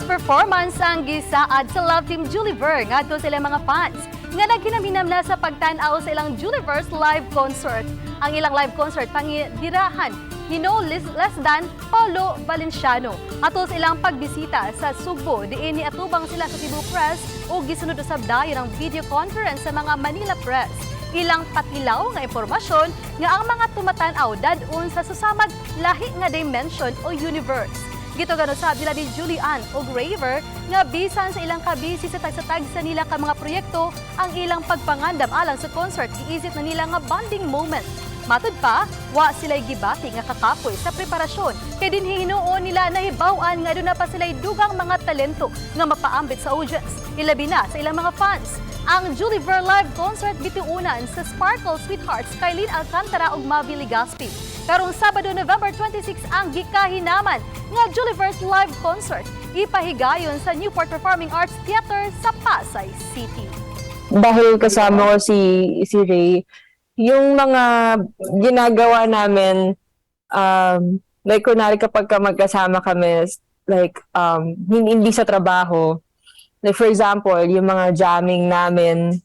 Performance ang gisaad sa love team Juliver ngadto sa ilang mga fans nga naghinamhinam na sa pagtan-aw sa ilang Juliverse live concert. Ang ilang live concert pangidirahan ni no less than Paulo Valenciano. Atol sa ilang pagbisita sa Sugbo, diin niatubang sila sa Cebu Press ug gisunod usab dayon ang video conference sa mga Manila Press. Ilang patilaw nga impormasyon nga ang mga tumatan-aw dad-on sa susamag lahi nga dimension o universe. Gitugan usab nila ni Julian og Raver nga bisan sa ilang kabisi sa tagsa-tagsa nila ka mga proyekto, ang ilang pagpangandam alang sa concert giisip na nila nga bonding moment. Matud pa, wa sila'y gibati nga kakapoy sa preparasyon kay dinhi hinuon nila nahibaw-an nga duna pa sila'y dugang mga talento nga mapaambit sa audience, ilabi na sa ilang mga fans. Ang Juliver Live Concert bituunan sa Sparkle Sweethearts Kylene Alcantara ug Mavi Legaspi. Karong Sabado, November 26 ang gikahinaman nga Juliverse Live Concert ipahigayon sa Newport Performing Arts Theater sa Pasay City. Dahil kasama ko si Ray, yung mga ginagawa namin, like kunwari kapag ka magkasama kami, like, hindi sa trabaho, like for example, yung mga jamming namin,